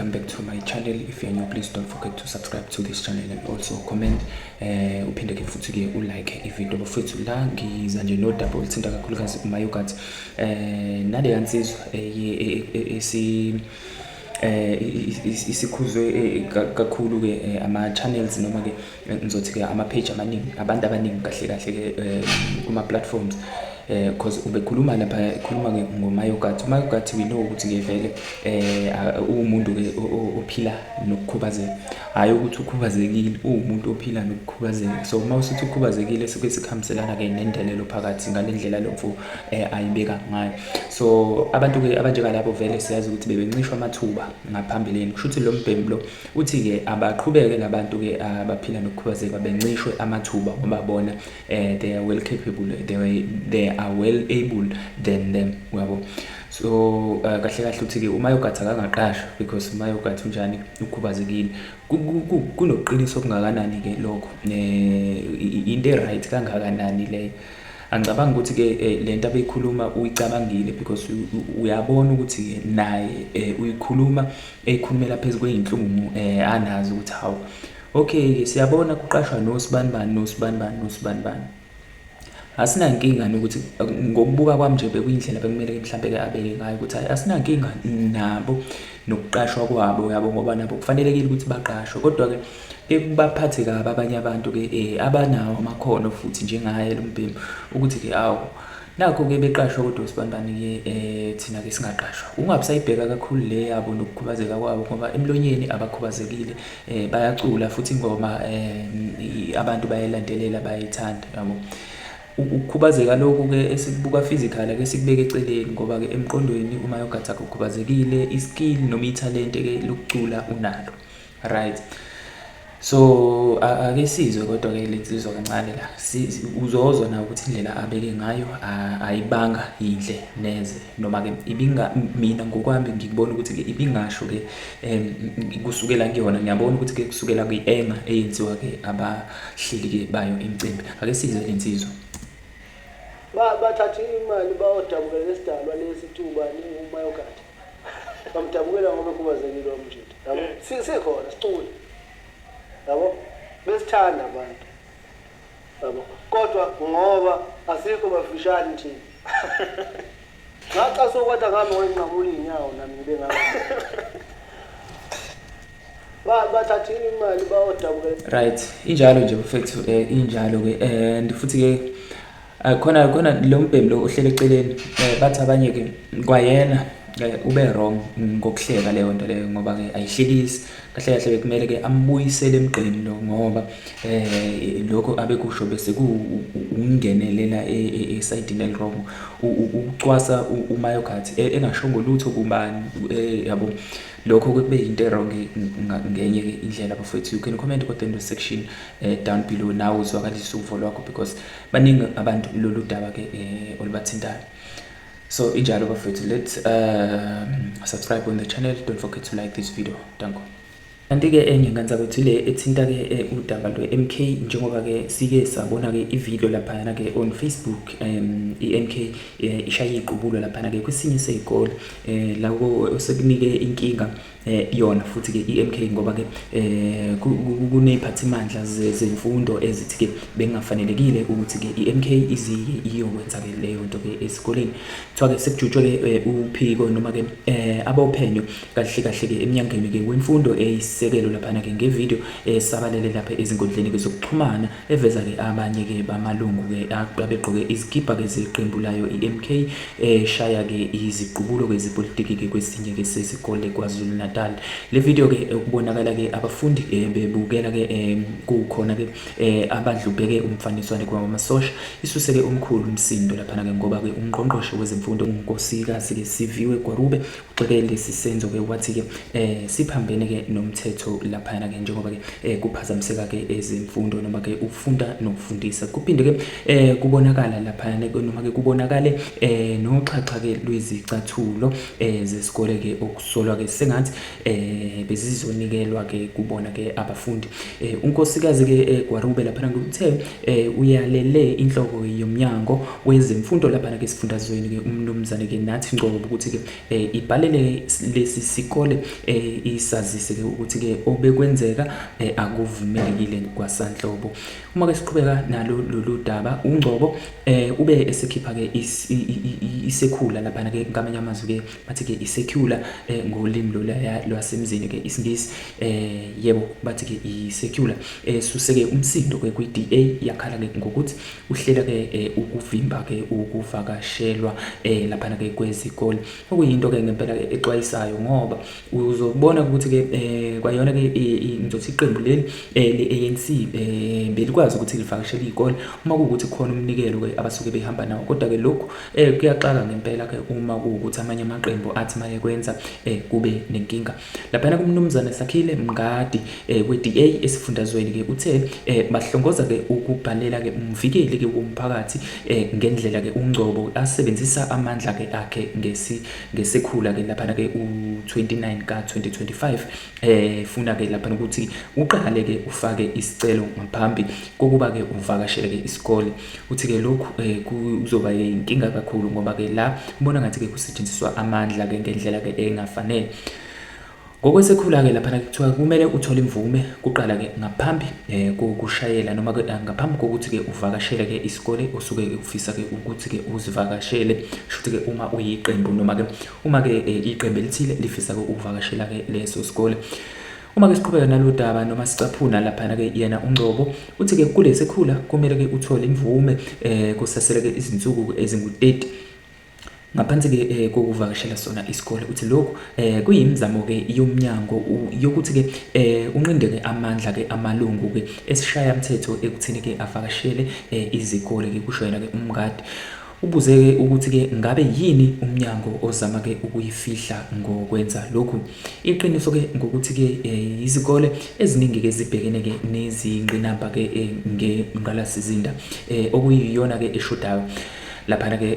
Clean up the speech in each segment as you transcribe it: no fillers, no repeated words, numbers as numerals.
Welcome back to my channel. If you're new, please don't forget to subscribe to this channel and also comment. Uphinde ke futhi ke ulike ivideo, bafethu. La ngiza nje nodaba oluthinta kakhulukazi uMayogathi naleya nsizwa esi isikhuzwe kakhulu ke ama channels, noma ke ngizothi ke ama page amaningi, abantu abaningi kahle kahle ke kuma platforms, cause ubekhuluma lapha, ekhuluma ke ngoMayogathi. UMayogathi, we know ukuthi ke vele uwumuntu ke ophila nokukhubazeka, hhayi ukuthi ukhubazekile, uwumuntu ophila nokukhubazeka. So uma usithi ukhubazekile, suke sikuhambiselana ke nendelelo phakathi ngale ndlela lo mfo ayibeka ngayo. So abantu ke abanjengalabo vele siyazi ukuthi bebencishwa amathuba ngaphambilini. Kusho ukuthi lo mbhemu lo uthi-ke abaqhubeke labantu ke abaphila nokukhubazeka bencishwe amathuba ngoba bona they are well capable, they are well able than them, uyabo. So kahle kahle uthi-ke uMayogathi akangaqashwa because uMayogathi unjani? Ukhubazekile. Kunobuqiniso obungakanani-ke lokho? Into e-right kangakanani leyo? Angicabangi ukuthi-ke lento abeyikhuluma uyicabangile, because uyabona ukuthi-ke naye uyikhuluma eyikhulumela phezu kwey'nhlungu anazo ukuthi hawu, okay, siyabona kuqashwa nosibanibani, nosibanibani, nosibanibani, asinankinga nokuthi ngokubuka kwami nje bekuyindlela bekumele mhlampe-ke abeke ngayo ukuthi hhayi, asinankinga nabo nokuqashwa kwabo, yabo, ngoba nabo kufanelekile ukuthi baqashwe, kodwa-ke ke kubaphathe kabi abanye abantu-ke abanawo amakhono futhi njengaye lo mbhemu, ukuthi-ke awu, nakho-ke beqashwa kodwa osibanibani-ke, thina-ke singaqashwa. Ungabe usayibheka kakhulu le yabo nokukhubazeka kwabo, ngoba emlonyeni abakhubazekile, bayacula futhi ingoma abantu bayayilandelela, bayayithanda, yabo. Ukukhubazeka lokhu-ke esikubuka physical ake sikubeke eceleni, ngoba-ke emqondweni uMayogathi akukhubazekile, i-skill noma ithalente-ke lokucula unalo, right? So ake sizwe kodwa-ke le nsizwa kancane la. Uzozwa nawe ukuthi indlela abeke ngayo ayibanga yinhle neze, noma-ke ibinga, mina ngokwami ngikubona ukuthi-ke ibingasho-ke kusukela kuyona, ngiyabona ukuthi-ke kusukela kwi-enga eyenziwa-ke abahleli-ke bayo imicimbi. Ake sizwe le nsizwa. Bathatha imali bayodabukela lesidalwa lesi kuthiwa ubani, uMayogathi, bamdabukela ngoba ekhubazekile wamjida, yabo. Sikhona sicule, yabo, besithanda abantu, yabo, kodwa ngoba asikho bafishane thina, ngaca sokwatha ngami ngoyinqamula iy'nyawo nami ngibe ngami. Bathatha imali bayodabukela. Right, injalo nje bafethu, injalo ke. And futhi ke khona khona lo mbhemu lo ohlele eceleni, bathi abanye ke kwayena ube wrong ngokuhleka leyo nto leyo, ngoba ke ayihlekisi kahle kahle, bekumele ke ambuyisele emgqeni lo, ngoba lokho abekusho bese ukungenelela esayidini eli-wrong, ukucwasa uMayogathi engashongo lutho kubani, yabo. Lokho kube into e-wrong ngenye ke indlela, bafowethu. You can comment kodwa in the section down below, nawe uzwakalise uvo lwakho, because baningi abantu lolu daba ke olubathintayo. So injalo bafowethu, let's subscribe on the channel. Don't forget to like this video. Danko. Kanti-ke enye nganzakwethu le ethinta-ke udaba lwe-MK, njengoba-ke sike sabona-ke ividiyo laphayana-ke on Facebook, i-MK ishaye iqubulo laphana-ke kwesinye sey'kole, lako osekunike inkinga yona futhi-ke i-MK, ngoba-ke kuney'phathimandla zemfundo ezithi-ke bengafanelekile ukuthi-ke i-MK iziye iyokwenza-ke leyo nto-ke esikoleni. Kuthiwa-ke sekujutshwe-ke uphiko, noma-ke abophenyo kahle kahle-ke emnyangweni-ke wemfundo eyisisekelo laphana-ke ngevidiyo esabalele lapha ezinkundleni-ke zokuxhumana, eveza-ke abanye-ke bamalungu-ke abegqoke izikibha-ke zeqembu layo i-MK eshaya-ke iziqubulo-ke zepolitiki-ke kwesinye-ke sezikole KwaZulu Natal. Le video-ke okubonakala-ke abafundi bebukela-ke kukhona-ke abadlubheke umfaniswano kwamasosha, isuse-ke omkhulu umsindo laphana-ke, ngoba-ke ungqongqoshe wezemfundo uNkosikazi-ke Siviwe Gwarube ugxeke lesi senzo-ke, wathi-ke siphambene-ke nomthetho. umthetho laphayana ke njengoba ke kuphazamiseka ke ezemfundo noma ke ukufunda nokufundisa. Kuphinde ke kubonakala laphayana noma ke kubonakale noxhaxha ke lwezicathulo zesikole ke okusolwa ke sengathi bezizonikelwa ke kubona ke abafundi. Unkosikazi ke Gwarube laphana uthe uyalele inhloko yomnyango wezemfundo laphana ke esifundazweni ke umnumzane ke Nathi Ngcobo ukuthi ke ibhalele lesi sikole isazise ke ukuthi ke obekwenzeka akuvumelekile kwasanhlobo. Uma ke siqhubeka nalo lolu daba uNgcobo ube esekhipha ke isekhula laphana ke ngamanye amazwi ke bathi ke isecular ngolimi lolaya lwasemzini ke isingisi yebo bathi ke isecular suseke umsindo ke kwi-DA yakhala ke ngokuthi uhlela ke ukuvimba ke ukuvakashelwa laphana ke kwezikole okuyinto ke ngempela ke exwayisayo ngoba uzobona ukuthi ke kwayona ke ngizothi iqembu leli le-ANC belikwazi ukuthi livakashele iy'kole uma kuwukuthi khona umnikelo ke abasuke behamba nawo kodwa ke lokhu kuyaxaka ngempela ke uma kuwukuthi amanye amaqembu athi maye kwenza kube nenkinga. Laphana kuMnumzane Sakhile Mngadi we-DA esifundazweni ke uthe bahlongoza ke ukubhalela ke umvikeli ke womphakathi ngendlela ke uNgcobo asebenzisa amandla ke akhe ngesi ngesekhula ke laphana ke u-29 ka-2025 funa ke laphana ukuthi uqale ke ufake isicelo ngaphambi kokuba ke uvakashele ke isikole. Uthi ke lokhu kuzoba inkinga kakhulu ngoba ke la ubona ngathi ke kusetshenziswa amandla ke ngendlela ke engafanele. Ngokwesekhula ke laphana kuthiwa kumele uthole imvume kuqala ke ngaphambi kokushayela noma ke ngaphambi kokuthi ke uvakashele ke isikole osuke ufisa ke ukuthi ke uzivakashele shuthi ke uma uyiqembu noma ke uma ke iqembu elithile lifisa ke ukuvakashela ke leso sikole. Uma ke siqhubeka nalolu daba noma sicaphuna laphana ke yena uNgcobo uthi ke kulesekhula kumele ke uthole imvume kusasele ke izinsuku ezingu-30 ngaphansi ke kokuvakashela sona isikole. Uthi lokhu kuyimizamo ke yomnyango yokuthi ke unqindeke amandla ke amalungu ke esishayamthetho ekuthini ke avakashele izikole ke kusho yena ke uMngadi. Ubuze ke ukuthi ke ngabe yini umnyango ozama ke ukuyifihla ngokwenza lokhu. Iqiniso ke ngokuthi ke izikole eziningi ke zibhekene ke nezingqinamba ke ngengqalasizinda okuyiyona ke eshodayo laphana ke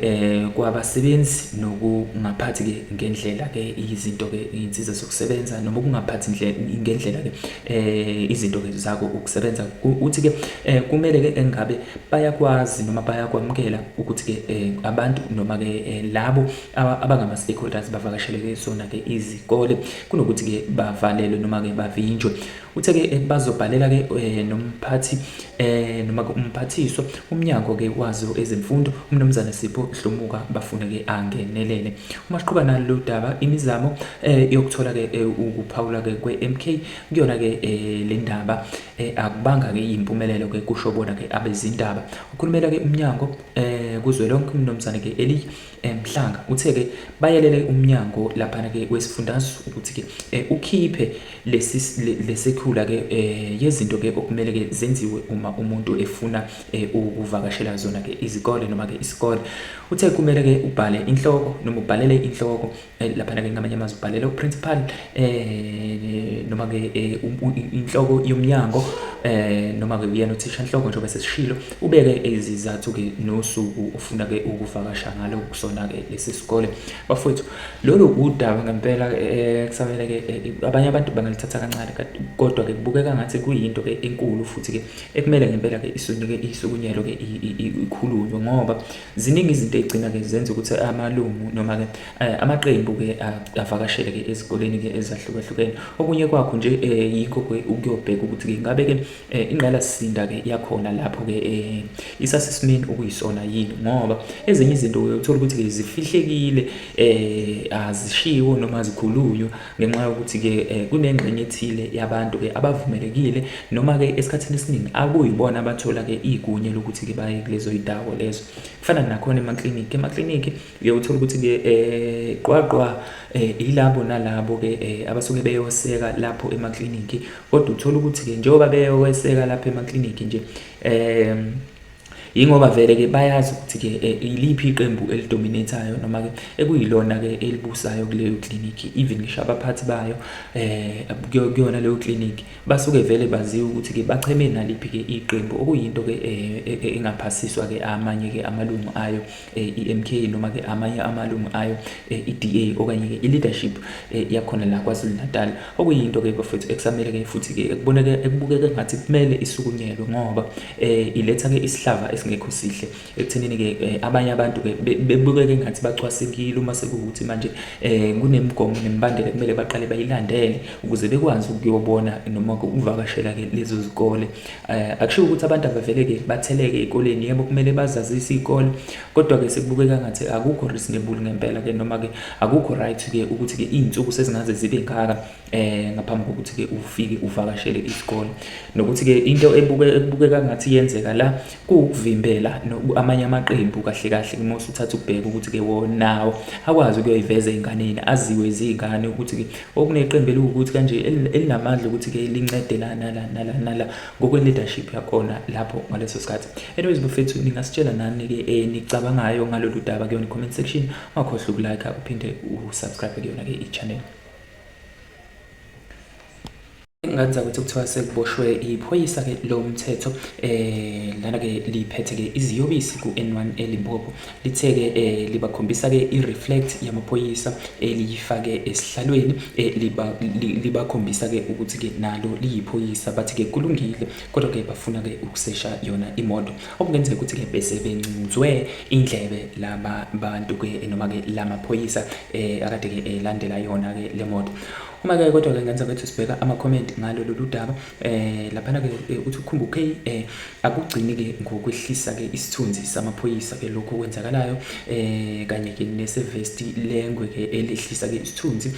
kwabasebenzi nokungaphathi ke ngendlela ke izinto ke izinsiza zokusebenza noma ukungaphathi ngendlela ke izinto ke zako ukusebenza. Uthi ke kumele ke engabe bayakwazi noma bayakwamukela ukuthi ke abantu noma ke labo abangama stakeholders bavakashele ke sona ke izikole kunokuthi ke bavalelwe noma ke bavinjwe. Uthe ke bazobhalela ke nomphathi noma ke umphathiswa umnyango ke wazo ezemfundo umnumzane Sipho Hlomuka bafune ke angenelele. Uma siqhuba nalolu daba imizamo yokuthola ke ukuphawula ke kwe-MK kuyona ke le ndaba akubanga ke impumelelo ke kusho bona ke abezindaba. Ukhulumela ke umnyango kuzwelonke umnumzane ke Eli Mhlanga uthe ke bayelele umnyango laphana ke wesifundazwe ukuthi ke ukhiphe lesi lesekhula ke yezinto ke okumele ke zenziwe uma umuntu efuna ukuvakashela zona ke izikole noma ke isikole. Uthe kumele ke ubhale inhloko noma ubhalele inhloko laphana ke ngamanye amazwi ubhalele uprincipal noma ke inhloko yomnyango noma ke uyena uthisha nhloko njengoba sesishilo ubeke izizathu ke nosuku ofuna ke ukuvakasha ngalo kusona ke lesi sikole. Bafowethu lolu udaba ngempela kusamele ke abanye abantu bangalithatha kancane kodwa ke kubukeka ngathi kuyinto ke enkulu futhi ke ekumele ngempela ke isunike isukunyelwe ke ikhulunywe ngoba ziningi izinto ey'gcina ke zenza ukuthi amalungu noma ke amaqembu ke avakashele ke ezikoleni ke ezahlukahlukene. Okunye kwakho nje yikho ke ukuyobheka ukuthi ke ngabe ke ingqalasizinda ke yakhona lapho ke isasesimeni okuyisona yini ngoba ezinye izinto uyothola ukuthi ke zifihlekile azishiwo noma zikhulunywa ngenxa yokuthi ke kunengxenye ethile yabantu ke abavumelekile noma ke esikhathini esiningi akuyibona abathola ke igunya lokuthi ke baye kulezo yindawo lezo. Kufana nakhona emaklinikhi, emaklinikhi uye uthole ukuthi ke qwaqwa ilabo nalabo ke abasuke beyoseka lapho emaklinikhi kodwa uthola ukuthi ke njengoba beyoweseka lapho emaklinikhi nje Yingoba vele ke bayazi ukuthi ke iliphi iqembu elidominate-ayo noma ke ekuyilona ke elibusayo kuleyo clinic, even ngisho abaphathi bayo kuyona leyo clinic basuke vele baziwa ukuthi ke bacheme naliphi ke iqembu, okuyinto ke engaphasiswa ke amanye ke amalungu ayo i-MK noma ke amanye amalungu ayo i-DA okanye ke i-leadership yakhona la KwaZulu Natal, okuyinto ke bafethu ekusamele ke futhi ke ekuboneke ekubukeke ngathi kumele isukunyelwe ngoba iletha ke isihlava esingekho sihle ekuthenini ke abanye abantu ke bebukeke ngathi bacwasekile uma sekuwukuthi manje kunemigomo nemibandela kumele baqale bayilandele ukuze bekwazi ukuyobona noma ukuvakashela ke lezo zikole. Akushiwo ukuthi abantu abavele ke batheleke ey'koleni, yebo kumele bazazise iy'kole, kodwa ke sekubukeka ngathi akukho reasonable ngempela ke noma ke akukho right ke ukuthi ke iy'nsuku sezingaze zibe ngaka ngaphambi kokuthi ke ufike uvakashele isikole. Nokuthi ke into ebukeka ngathi yenzeka la kuwukuvimbela amanye amaqembu kahle kahle uma usuthatha ukubheka ukuthi ke wonawo akwazi ukuyoyiveza ey'nganeni, aziwe ziy'ngane ukuthi ke okuneqembu eliwukuthi kanje elinamandla ukuthi ke lincede la nala nala nala ngokwe-leadership yakhona lapho ngaleso sikhathi. Anyways bafethu, ningasitshela nani-ke enicabangayo ngalolu daba kuyona i-comment section. Ungakhohlwa ukulike uphinde usubscribe kuyona-ke i-channel. Ngathi ukuthi kuthiwa sekuboshwe iphoyisa-ke lo mthetho lana-ke liphethe-ke iziyobisi ku-N1 eLimpopo. Lithe-ke libakhombisa-ke i-reflect yamaphoyisa eliyifake esihlalweni, libakhombisa-ke ukuthi-ke nalo liyiphoyisa, bathi-ke kulungile kodwa-ke bafuna-ke ukusesha yona imoto. Okungenzeka ukuthi-ke bese bencinzwe indlebe laba bantu-ke noma-ke lamaphoyisa akade-ke elandela yona-ke le moto. Uma-ke kodwa-ke ngenza kwethu sibheka ama-comment ngalo lolu daba, laphana-ke uthi ukhumbuke akugcini-ke ngokwehlisa-ke isithunzi samaphoyisa-ke lokhu okwenzakalayo, kanye-ke nesevesti lengwe-ke elehlisa-ke isithunzi,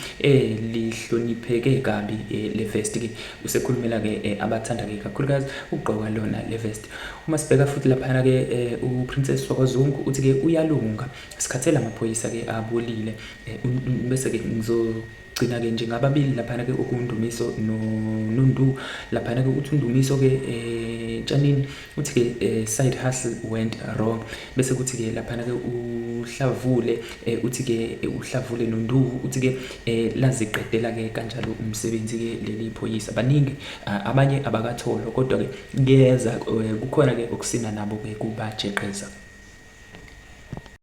lihlonipheke kabi le vesti-ke. Usekhulumela-ke abathanda-ke kakhulukazi ukugqoka lona le vesti. Uma sibheka futhi laphana-ke uPrincess wakwaZungu uthi-ke uyalunga, sikhathele amaphoyisa-ke abolile. Bese-ke ngizogcina-ke nje ngababili laphana-ke okuNdumiso noNondu. Laphana-ke uthi uNdumiso-ke Tshanini uthi-ke side hustle went wrong. Bese kuthi-ke laphana-ke uHlavule uthi-ke uHlavule noNdu uthi-ke laziqedela-ke kanjalo umsebenzi-ke leli phoyisa. Baningi abanye abakatholwa kodwa-ke kuyeza, kukhona-ke okusina nabo-ke kubajeqeza.